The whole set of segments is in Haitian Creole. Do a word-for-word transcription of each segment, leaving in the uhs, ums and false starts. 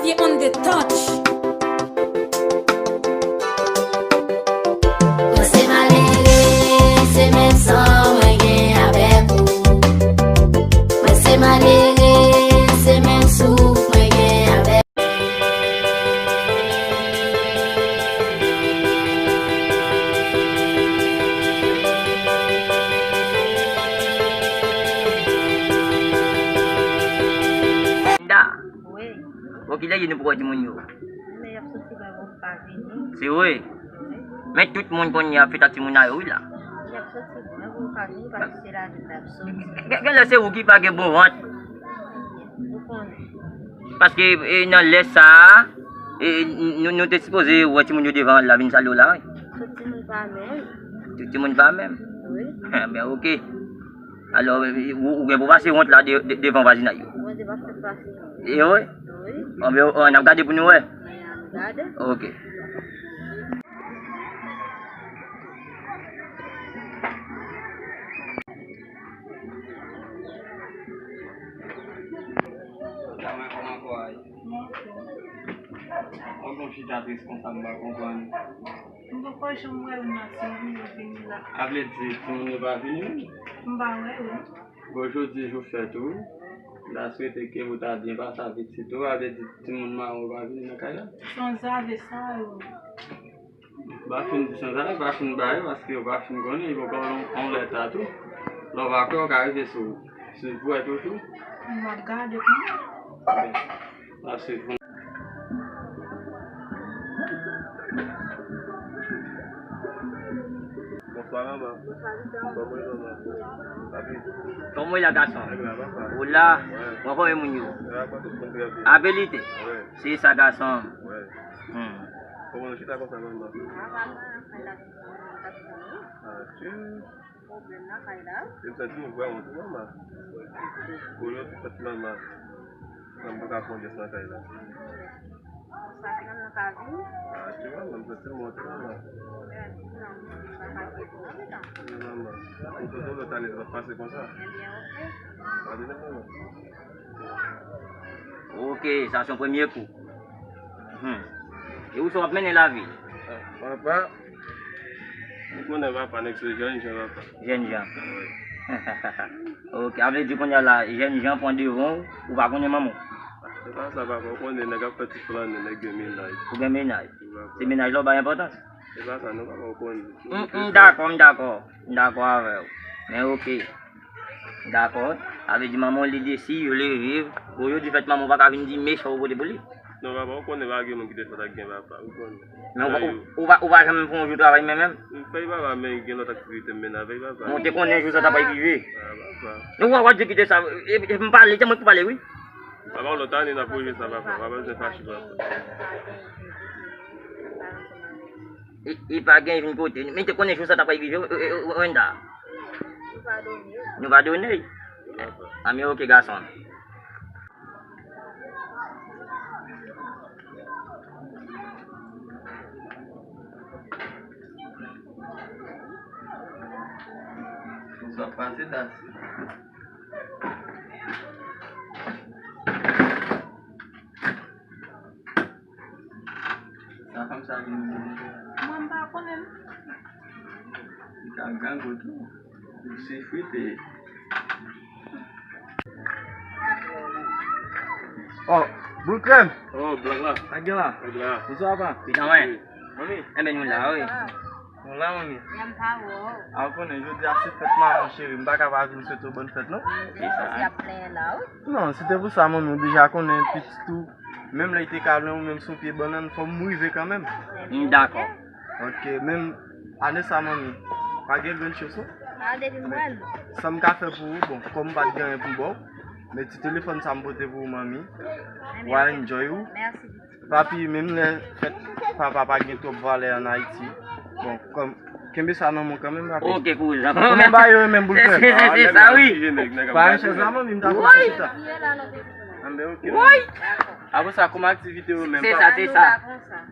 T on the touch. Mwen se malere, se menm san mwen gen avèk ou. Mwen se malere, se menm souf mwen gen avèk ou. Linda. Wi. Bon, kilè ye nou poko wè timoun yo? Men y ap soti bò, bon, pa vini. Se vre? Wi. Men tout moun kounye a ap fèt ak timoun a yo, wi, la. Y ap soti bò, bon, pa vini, paske se lavil y ap soti. Gen, gen lè se ou ki pa gen bon vant. Ou konnen. Paske, e, nan lè sa a, e, nou, nou te sipoze wè timoun yo devan la vin salye w la, wi. Tout timoun pa menm. Tout timoun pa menm? Wi. Enben, oke. Alò, ou, ou gen pou pase wont la de, de, devan vwazinay yo. Bondye p ap fè pase wont. E vre? Wi. Anben, o, n ap gade pou nou wè. N ap gade. Oke. Kòman, kòman kò a ye? Mwen bon chita tris konsa, m pa konprann. M poko janm wè yo nan seri yo vini la. A vle di, timoun yo pa vini menm? M pa wè yo. Bon, jodi jou fèt ou. M ta swete ke ou ta byen pase avèk pitit ou. A vle di, timoun mawon yo pa vini nan kay la? Sanzave sa yo. M pa fin di sanzave, m pa fin ba yo, paske yo pa fin konnen, yo poko wè yon lèt la tou. Lè w pa kwè, yo ka rive sou ou. Si w kwè tou, tou. M ap gade pou mwen. Oke. N ap swiv pou nou. Bonswa, manman. Bonswa, Victor. Kòman w ye, manman? Papi. Kòman w ye la, gason? Trè byen, papa. Ou la? Wi. Mwen, kòman moun yo? Wi, papa, tout moun trè byen. Abelite? Wi. Se sa, gason. Wi. Hmm. Kòman nou chita konsa, manman? Sa va, mwen, anfen, la, mwen, mwen, mwen, mwen. Ah, tchou. Pwoblèm nan kay la. E m santi m vrèman tou, manman. Pou yo, tout fèt manman. Manman pa ka pran jès nan kay la. Sa fè nan ka vin. Ah, tu vois, m santi m wont, manman. Pwoblèm nan, sa pa gen pwoblèm nan. Wi, manman. Ou kote w lòt ane, sa pa pase konsa. Ebyen, oke. Pa vin, manman. Oke, sa se yon premye kou. Hmm. E ou sa w ap mennen lavi? Ah, papa, ou konnen papa, nèg se jènjan, papa. Jènjan. Wi. Oke, a vle di kounye a la, jènjan pran devan w, ou pa konnen manman w? Se pa sa, papa, ou konnen nèg ap fè ti flannen, nèg gen mennaj. Ou gen mennaj? Wi, papa. Se mennaj la ou bay enpòtans? Se pa sa, non, papa, ou konnen. M, m dakò, m dakò. M dakò avè w. Men oke. Dakò. Sa vle di manman w li desi, yo leve. Bon, yo di fèt manman w pa ka vin di mechan ou pote pou li. Non, papa, ou konnen pa gen moun ki te fèt ak gen papa, ou konnen. Men ou pa, ou, ou pa, ou pa janm fè yon jou travay menm, menm? M fè papa, men gen lòt aktivite m mennen avè papa. Bon, ou te konnen jou sa ta pral rive. Ah, papa. Non, ou pa, ou pa di kite sa. E, e, m pale, se mwen ki pale, wi. Papa, lòt ane, n ap pwoje sa, papa. Papa, se fache, papa. E, e pa gen vin kote. Men te konnen jou sa ta pral rive, e, e, e, Wenda. Nou padone. Nou padone? Wi, papa. A, men oke, gason. Sa pase, das. Sa fanm sa vin di. Mwen, m pa konnen. Li ka gango tou. Li se frite. Oh, Boul Krèm. Oh, Blank la. Sa gen la? Blank la. Bonswa, papa. Pitan mwen. Mami. Enben, nou la, wi. Nou la, manmi. Yanm pa wè w. A, ou konnen, jodi a se fèt manman, cheri. M pa ka pa vin swete w bòn fèt, non? Se sa. Ap plenyen la, wi. Non, si te pou sa, manmi, ou deja konnen pitit ou. Menm lè li te ka lwen ou, menm sou pye bannann, fò m rive kanmenm. M dakò. Ok, menm ane sa, manmi, pa gen grenn chans, non? A, depi m wè l. Sa m ka fè pou ou, bon, kòm m pa t gen anyen pou m ba w, men ti telefòn sa m pote pou ou, manmi. Ebyen, w a enjoy ou. Mèsi. Papi, menm lè fèt papa pa gen twòp valè ann Ayiti. Bon, kòm, kenbe sa nan men w kanmenm, papi. Ok, kouzan. Kòman bagay yo ye menm, Boul Krèm? Se, se, se sa, wi. Pa gen chans la, manmi, m ta fè chita. Anben, ok. Woy! Apre sa, kòman aktivite yo menm? Se sa, se sa.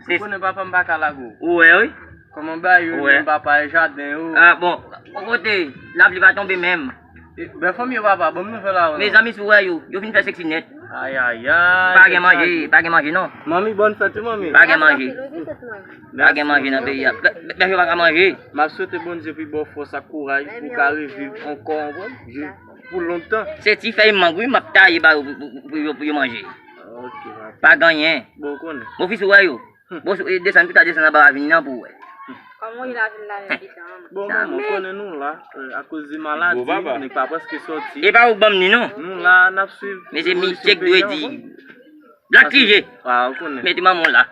Ou konnen papa m pa ka lage w. Ou wè, wi. Kòman bagay yo menm, papa, e jaden yo? Ah, bon, kote, lapli pa tonbe menm. E, bèl fanmi yo, papa, bon nouvèl a ou, non? Mezanmi, si w wè yo, yo fin fè seksi nèt. Ay, ay, ay. Pa gen manje, pa gen manje non. Manmi, bòn fèt wi, manmi. Pa gen manje. Pa gen manje nan peyi a. Bèf yo pa ka manje. M ap swete Bondye pou l ba w fòs ak kouraj pou w ka reviv ankò, w konprann? Pou lontan. Se ti fèy mang wi m ap taye ba yo pou, pou, pou, pou yo, pou yo manje. Ok, papa. Pa gen anyen. Bon, ou konnen. Mon fis, ou wè yo. Bon, sou, e, desann, pita desann anba ravin nan pou wè. Kòman w ye ravin la menm pita, manman? Bon, manman, ou konnen nou la, e, akoz de maladi, nèg pa prèske sòti. E pa ou k ban m li non. Nou la, n ap swiv evolisyon peyi a. Mesye Michek dwe di. Black T J. Ah, ou konnen. Mete manman w la.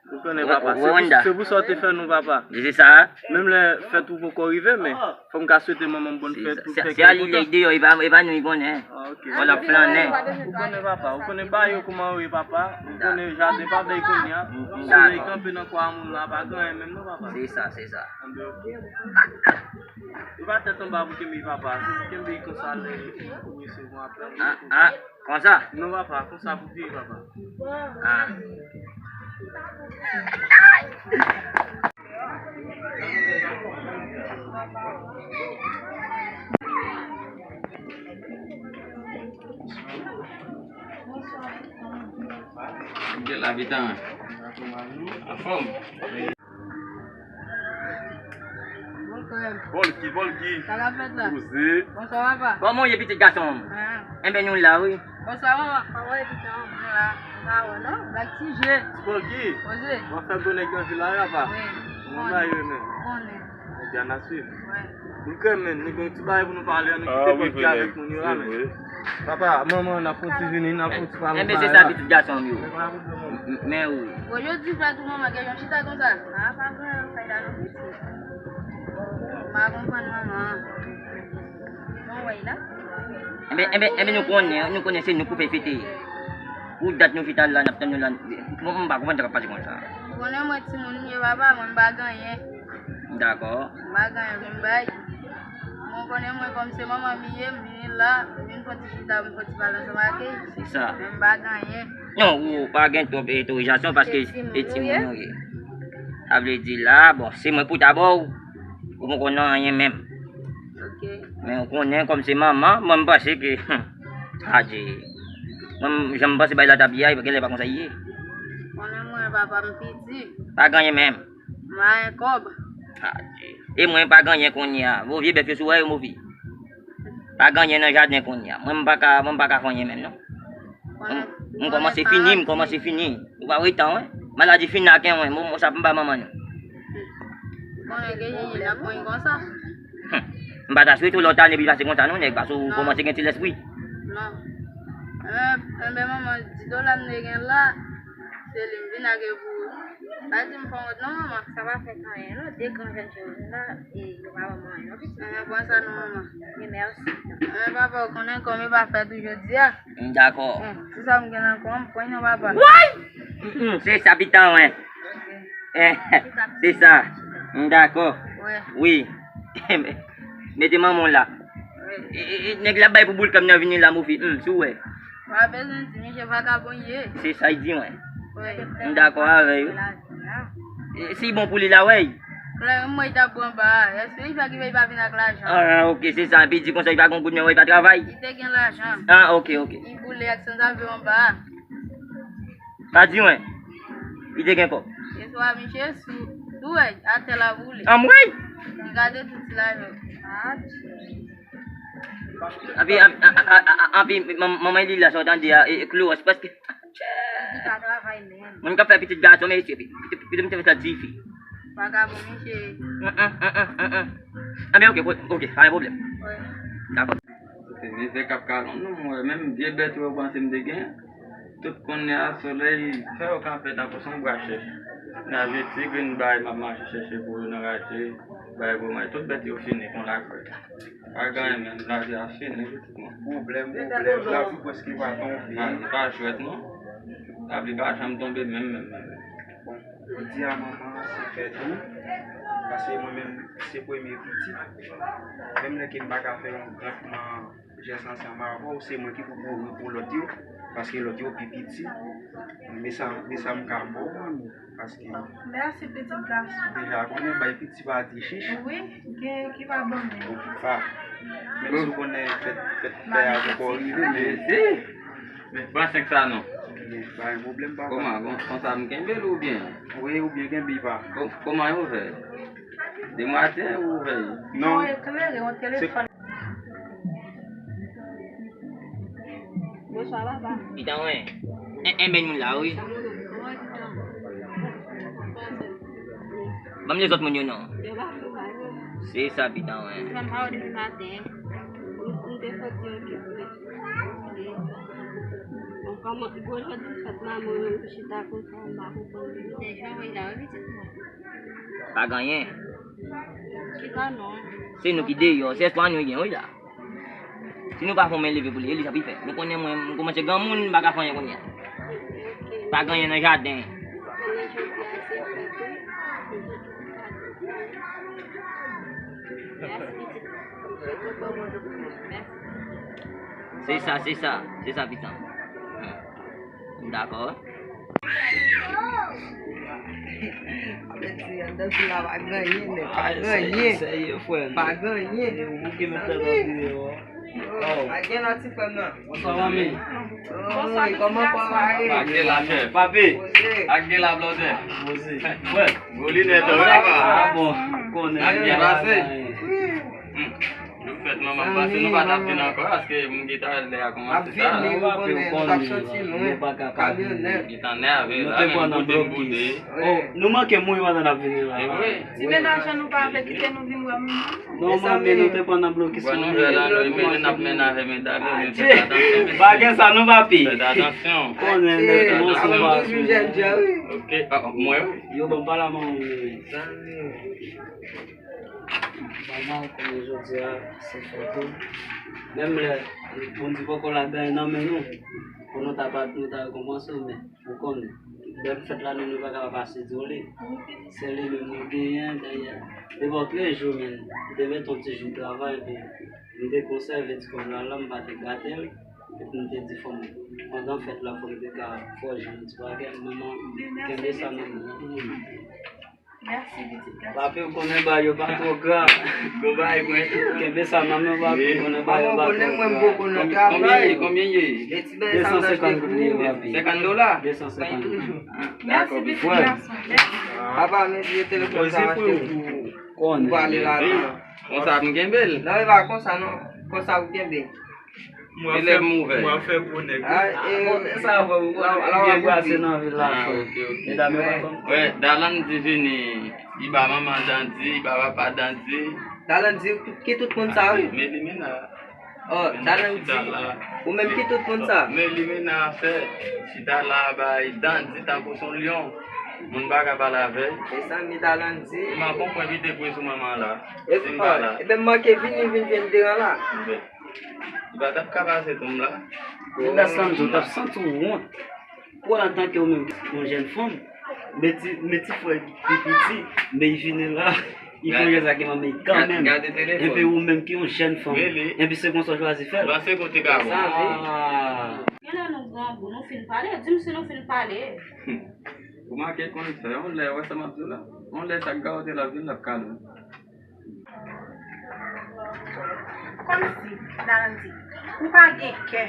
Ou konnen, papa. Se pou, se pou sa w te fè nou, papa. Se sa. Menm lè fèt ou poko rive, men fò m ka swete manman m bòn fèt pou fè kèk kontan. Se a li lè deyò, e pa, e pa nou, li konnen. Ah, ok. Wè l ap flannen. Ou konnen, papa. Ou konnen ba yo kòman yo ye, papa. Ou konnen jaden pa bèy kounye a. Solèy kanpe nan kò a moun la, pa gen anyen menm non, papa. Se sa, se sa. Anben, ok. E pa tèt anba pou kenbe, papa. Se pou kenbe konsa lè ou resevwa apèl. Ah, ah. Konsa? Non, papa, konsa pou vire, papa. Ah. Gèt lavitan. Anfòm. Bon, frè m. Volki, Volki. Sa k ap fèt la? Poze. Bonswa, papa. Kòman w ye, pitit gason m? Ah. Enben, nou la, wi. Bonswa, manman. Kòman w ye, pitit gason m? Nou la. M pa wè w, non? Black T J. Ti Volki. Poze. W ap fè gwo nèg nan vil la, wi, papa. Wi. Kòman bagay yo menm? Konnen. Ebyen, n a swiv. Wi. Boul krèm, men, nou gen yon ti bagay pou nou pale, an, nou kite Volki avèk moun yo la, men. Papa, manman, n ap fè yon ti vini, n ap fè yon ti pale. Enben, se sa, pitit gason m yo. Men wi. Bon, jodi frè tou manman gen yon chita konsa. Ah, pa gen fayda non pitit. M pa konprann manman. Bon, wè la. Enben, enben, enben, nou konnen, nou konnen se nou k pou fè fete. Pou dat nou chita la, n ap tann nou la. Mwen, m pa konprann sa k ap pase konsa. Ou konnen mwen timoun m ye, papa, mwen m pa gen anyen. Dakò. M pa gen anyen pou m bay. Mwen konnen mwen kòm se manman m ye, m vini la, m vin fè yon ti chita, m fè yon ti pale ansanm ak li. Se sa. Men m pa gen anyen. Non, ou pa gen twòp otorizasyon paske se timoun ou ye. Sa vle di la, bon, se mwen pou ta ba w, ou poko nan anyen menm. Ok. Men ou konnen kòm se manman, mwen m panse ke, hmm, sa di, mwen m janm panse bagay la t ap ye a, genlè pa konsa l ye. Konnen mwen papa m piti. Pa gen anyen menm. M pa gen kòb. Adye. E mwen pa gen anyen kounye a. Mo vye bèf yo sou wè yo mo vye. Pa gen anyen nan jaden kounye a. Mwen m pa ka, mwen m pa ka fè anyen menm non. Mwen, mwen kòmanse fini, m kòmanse fini. Ou pa wè tan, wi. Maladi fini ak mwen, mwen, mwen sa m ba manman nou. Konnen ke Jiji la konn konsa. Hum. M pa ta swete w lòt ane pi pase konsa non, nèg, paske w kòmanse gen ti lèspri. Non. Enben, enben manman, di dola m te gen la, se li m vin ak pou ou. Pa di m fè wont non, manman. Sa pa fèt anyen non, de gran jèn yo vin la, e yo pa ban mwen anyen non, pitit. Enben, pran sa non, manman. Men mèsi. Enben, papa, ou konnen kòm e pa fèt ou jodi a. M dakò. Bon, se sa m gen nan kò m, pran non, papa. Woy! Mm, mm, se sa pitan, wen. Eh, se sa. M dakò. Wi. Mete manman w la. E, e, e, nèg la bay pou boul kòb nan vini la, mofi. Hmm, si w wè. Pa bezwen di, misye vakabon ye. Se sa y di, wen. Wi. M dakò avè yo. E, si bon pou li la, wè. Klè, mwen t ap pran ba a. Èske li fè ki fè li pa vin ak lajan? Ah, ok, se sa. Epi di konsa, li pa gen goud, men wè, li pa travay. Li te gen lajan. Ah, ok, ok. Li boule ak sanzave anba a. Pa di mwen. Li te gen kòb. Se swa misye sou, tou wè, atè la boule. Anmwey! Li gade tout ti lajan. Ah, Api, api, a, a, a, a, api, man-, manman li la, sa w tande a, e, e, Klowòs, prèske. Li pa travay menm. Moun k ap fè pitit gason, men, epi, epi, epi, epi, epi, epi, epi, Vagabon, misye. Anben, ok, ok, pa gen pwoblèm. Wi. Dakò. Se mizè k ap kalon nou, mwen menm vye bèt yo panse m te gen. Tout kounye a, solèy fè yo kanpe tankou se yon bwa chèch. N a vye ti grenn bay m ap mache chèche pou yo nan raje, bay pou manje. Tout bèt yo fini kon lakrèk. Pa gen anyen menm, lavi a fini, pitit mwen. Pwoblèm, pwoblèm, lavi prèske pa tonbe. Lavi pa jwèt non. Lavi pa janm tonbe menm, menm, menm. Bon, jodi a manman se fèt ou, paske mwen menm se premye pitit. Menm lè ke m pa ka fè yon gran jès ansanm avè w, se mwen ki pou kouri pou lòt yo, paske lòt yo pi piti. Men sa, men sa m ka ba w, manmi, paske mèsi, pitit gason. Deja konnen bay piti pa di chich. Wi, gen ki pa bon menm. Ou pa. Menm si w konnen fèt, fèt pè a poko rive, men Pran senk sa non. Ok, pa gen pwoblèm, papa. Kòman? Kon, konsa m kenbe l oubyen? Wi, oubyen kenbe pa. Kon, kòman yo fè? Dematyen ou fè? Non. Non, eklere, yon telefòn. Bonswa, papa. Pitan, wi. En, en, men moun la, wi. Ban m lezòt moun yo non. Yo pa fè bagay. Se sa, pitan, wi. Fanm pa yo depi maten. M, m te soti okipe. Bon, kòman, bon, jodi m fèt la, mwen menm ki chita konsa, m pa konprann. Se jan w ye la, wi, pitit mwen. Pa gen anyen. Chita non. Se nou ki deyò, se espwa nou gen, wi, la. Si nou pa fè yon men leve pou li, e li sa pou l fè. Nou konnen mwen, m kòmanse granmoun, m pa ka fè anyen kounye a. Pa gen anyen nan jaden. Konnen jodi a se fèt ou. Mèsi, pitit. M swete w bòn jounen. Mèsi. Se sa, se sa, se sa, pitan. M dakò. Avèti, anndan sou la pa gen anyen, nèg. Pa gen anyen. Serye, frè m. Pa gen anyen. Ou bouke met tèt an deyò. Oh, pa gen la, ti frè m nan. Bonswa, manmi. Bonswa, kòman kò a ye? Pa gen la, chèf. Papi. Poze. Pa gen la, blòdè. Poze. Frè. Gwo linèt, wi, papa. Ah bon, konnen. Sa k byen pase? Hmm. Nou fèt, manman m panse nou pa t ap vin ankò, paske m gentan lè a kòmanse ta. Ap vini, ou konnen, nou t ap soti lwen, kamyonèt. Gentan nève la, men m boude, m boude. Oh, nou manke m wi pandan n ap vini la. E vre. Ti mennaj an nou pa vle kite nou vin wè moun nan. Non, manmi, nou te pran nan blokis. Bon, nou vle la, nou mennen n ap mennen avè medam yo, nou fè atansyon, mesye. Pa gen sa, non, papi. Fè atansyon. Konnen nèt, mwen se pa sou. Ok, ah, mwen wi. Yo, bon, pa la, manman m. Manman, konnen jodi a, se fèt ou. Menm lè, Bondye poko ladan nan men nou, pou nou ta pa, nou ta rekonpanse w, men ou konnen, lè m fèt la, nou, nou pa ka pa pase di w li. Se li menm nou genyen, dayè. Devan trèz jou, men, li te mete yon ti jou travay, epi m te konsève ti kòb la, la, m pa te gate l, epi m te di fò m, pandan fèt la, fò m te ka fòje yon ti bagay, manman, kenbe sa, manman. Mèsi, pitit gason. Papi, ou konnen bagay yo pa twò gra. Gwo bagay, mwen. Kenbe sa nan men w, papi, ou konnen bagay yo pa twò gra. Manman, ou konnen mwen m poko nan travay. Konbyen ye? Konbyen ye? E ti bagay sa m t achte pou ou. De san senkant goud li ye, papi. Senkant dola? De san senkant goud. Mèsi, pitit gason. Papa, men vye telefòn sa m achte pou ou. Ou pale ladan. Konsa m kenbe l. Non, e pa konsa, non. Konsa ou kenbe. Mwen ap fè, mwen ap fè gwo nèg wi. Ah, e, bon, sa vre, ou konnen byen brase nan vil la, frè. Ah, ok, ok. Medam yo pa konn. Wè, Dalandy vini, li ba manman Dandy, li ba papa Dandy. Dalandy, ki tout moun sa yo? Ah, men li mena. Oh, Dalandy, ou menm ki tout moun sa? Men li mena afè, chita la bay Dandy tankou son lyon. Moun pa ka pale avè l. E sa, mi Dalandy. Ou man konprann li te pran sou manman la. E, oh, ebyen, m manke vini, vin jwenn deran la. Li pa t ap ka pase tonm la. Linda Sanzo, w t ap santi w wont. Pou antanke ou menm ki yon jèn fanm, men ti, men ti frè ki pi piti, men li vini la, li fè yon jès ak manman li kanmenm. Epi ou menm ki yon jèn fanm, epi se konsa w chwazi fè l. Sa vre. Genlè nou grangou, nou fin pale, di m si nou fin pale. Ou manke konn fè, yon lè, wè sa m ap di w la. Yon lè sa k gawote l ap vin, l ap kale w. Kòmsi, Dalandy, ou pa gen kè.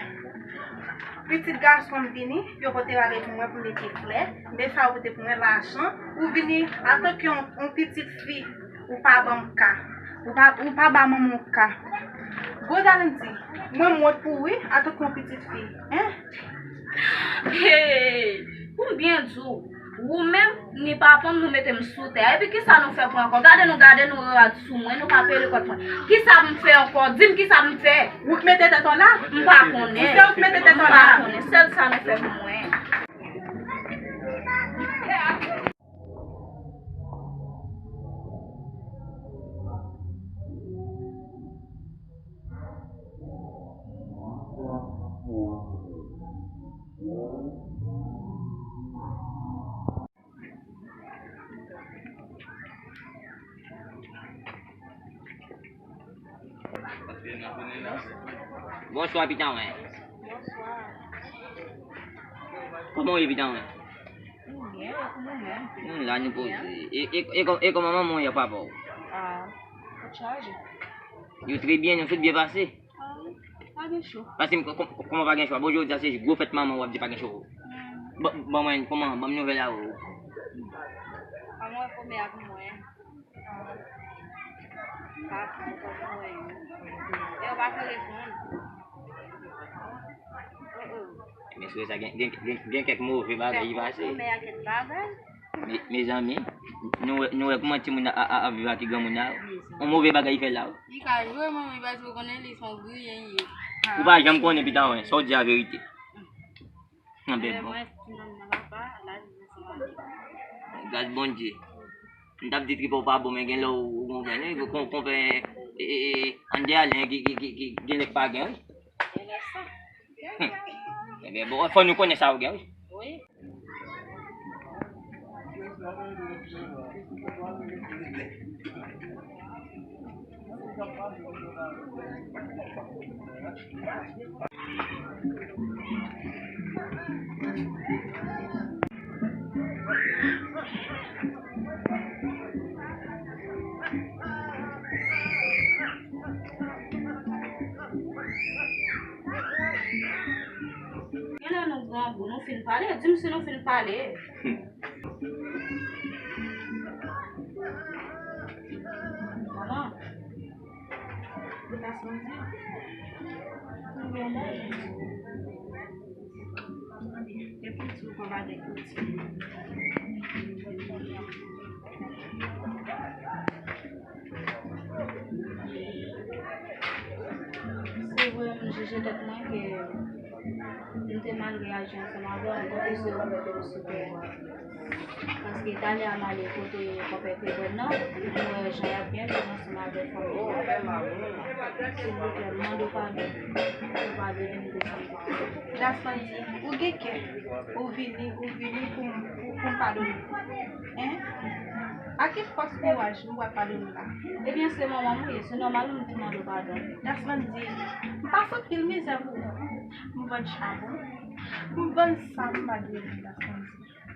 Pitit gason m vini, yo pote bagay pou mwen pou mete flè, men sa yo pote pou mwen lajan, ou vini antanke yon, yon pitit fi, ou pa ban m ka, ou pa, ou pa ba manman w ka. Gwo Dalandy, mwen m wont pou ou wi, antanke yon pitit fi, en. Hey! Pou m byen di w, ou menm, ni papa m, nou mete m sou tè a. Epi kisa nou fè pou ankò? Gade nou, gade nou, rad sou mwen, nou pa peye lekòl pou mwen. Kisa m fè ankò? Di m kisa m fè? Ou k mete tèt ou la? M pa konnen. Se ou k mete tèt ou la? M pa konnen. Sèl sa nou fè pou mwen. Bonswa, pitan mwen. Bonswa. Kòman w ye, pitan mwen? M byen, e pou ou menm? Nou la, nou poze. E, e, e kò-, e kòman manman w ye ak papa w? Ah, tout chaje. Yo trè byen, nou tout byen pase? Ah wi. Pa gen cho. Paske m, kò-, kò-, kòman pa gen cho? Bon, jodi a se gwo fèt manman w ap di pa gen cho. Hmm. Ban, ban mwen, kòman, ban m nouvèl a ou. Kòman w kòmè ak mwen? Pa pran kòb mwen yo. Yo pa fè reponn. Oh, oh. Men sou sa gen, gen, gen, gen kèk move bagay ki pase. Fè kòmè ak kèk bagay. Me, mezanmi, nou wè, nou wè kòman timoun a, a, a, ap viv ak granmoun la. On move bagay li fè la. Li ka jwe, manman, li pa jwe, konnen li son griyen li ye. Ou pa janm konnen pita wè, sa w di a verite. Anben bon. Gras Bondye. M t ap di tripè w pa bon, men gen lè w, ou konprann, wi. Kon, konpè, e, e, e, Andé Alain, ki, ki, ki, ki, gen lè k pa gen, wi. Enben, bon, fò nou konnen sa w gen, wi. Genlè nou grangou, nou fin pale, di m si nou fin pale. Manman, ou ta santi? Ou genlè. Epi tou, konn bagay pou ti. Se vre, m jije tèt mwen ke m te mal reyaji ansanm avè w, m konte sou ou pou mete m sou pye. Paske talè a m ale kote konpè Clebon nan, m wè jan y ap byen viv ansanm avèk fanmi an. Silvouplè, m mande w padon. Ou padone m de sa m fè. Daslandy, ou gen kè. Ou vini, ou vini pou m, pou, pou m padone w. Hein? A ki fòs kouraj m pral padone w la? Ebyen, se manman m ou ye, se nòmal pou m te mande w padon. Daslandy, m pase anpil mizè pou ou. M vann chabon, m vann sa m pa dwe vann, Daslandy.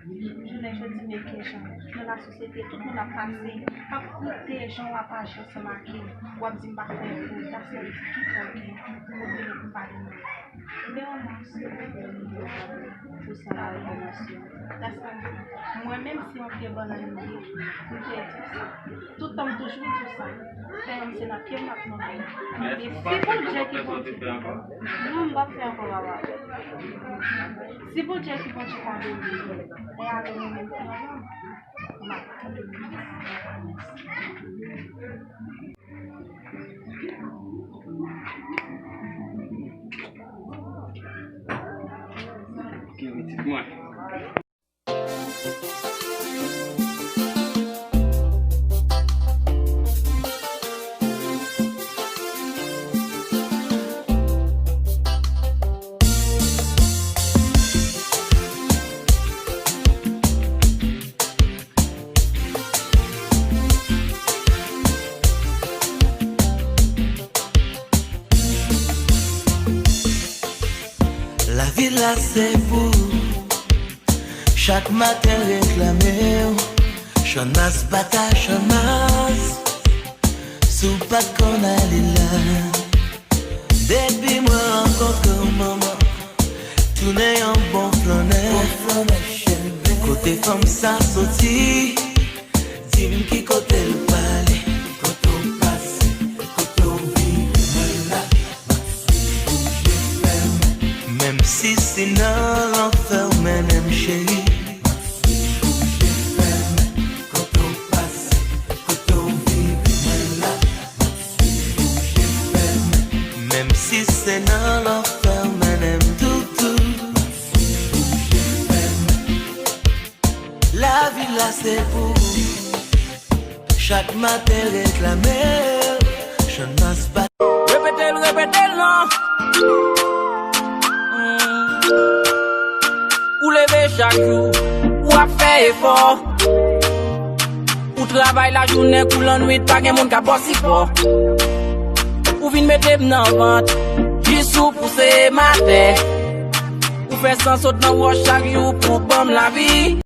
Jounen jodi, men ki jan nan lasosyete, tout moun ap pase, ap koute jan w ap aji ansanm ak li. W ap di m pa fè yon faute, Daslandy, ki fòt gen pou w vini pou m padone w? Ebyen, manman, silvouplè, m mande w padon pou sa a, Daslandy. Mwen menm, se yon pye bannann m ye, m te di sa. Tout tan m toujou di w sa. Fè yon se nan pye m ap manje. Men si Bondye ki Bondye. Non, m p ap fè ankò, papa. Si Bondye ki Bondye padone m, e alò mwen menm ki manman m, m ap padone m. Ok, pitit mwen. Lavi la se pou ou. Chak maten reklame w. Channmas bata channmas. Si w pa t konn ale la. Depi mwen rankontre w, manman, tounen yon bon flannè. Kote fanm sa soti? Di m ki kote l prale. Kote w pase, kote w vini, mwen la. Menm si se nan lanfè w mennen m, cheri. Menm si se nan lanfè w mennen m, toutou. Lavi la se pou ou. Chak maten reklame w. Channmas pa. Repete l, repete l non. Mm. Ou leve chak jou, w ap fè efò. Ou travay lajounen kou lannwit, pa gen moun k ap ba w sipò. Ou vin mete m nan vant, jis ou pouse m atè. Ou fè san sot nan wòch chak jou pou w ban m lavi.